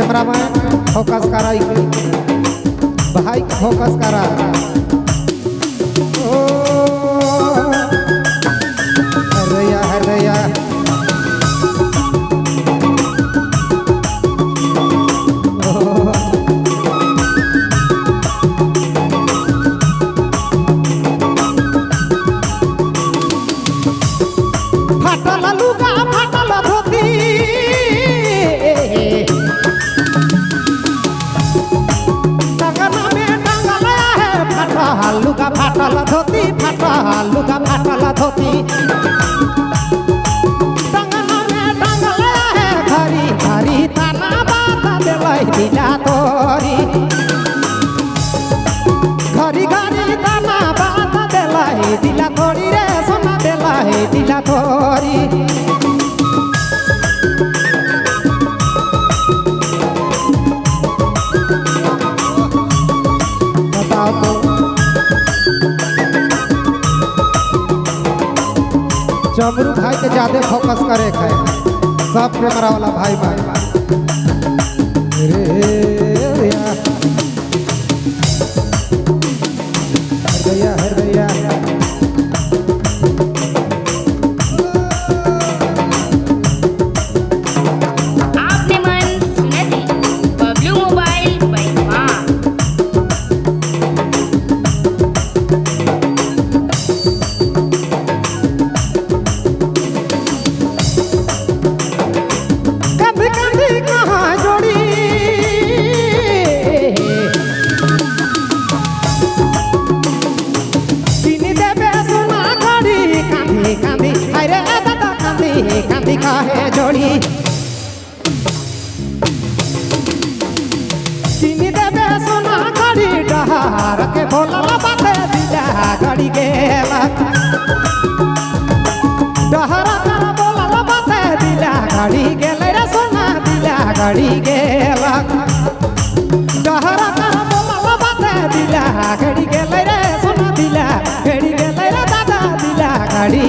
Cameraman focus करा, भाई के फोकस करा। ओ हरैया हरैया फाटल लुगा फाटल धोती टंगना में टंगल है, फाटल लुगा फाटल धोती, फाटल लुगा फाटल धोती टंगना में टंगल है। घरी घरी ताना बात दिलाई दिला तोरी, घरी घरी ताना बात दिलाई दिला तोरी रे सोना दिलाई दिला तोरी। बताओ तो चमरू भाई के ज्यादा फोकस करे है सब कैमरा वाला भाई भाई रे या। हर भैया हर भैया। आपने मन सुनत हे बबलू मोबाइल बैठवा। कभी कभी कहाँ जोड़ी किनी देवे सोना घड़ी, कांधी कांधी अरे दादा कांधी कांधी काहे जोड़ी, किनी देवे सोना घड़ी, डहार के बोलल बाते दिला घड़ी गेला, डहरा कर बोलल बाते दिला घड़ी गेलै रे सोना दिला घड़ी गेला, डहरा कर बोलल बाते दिला घड़ी गेलै रे सोना दिला घड़ी गेलै रे दादा दिला घड़ी।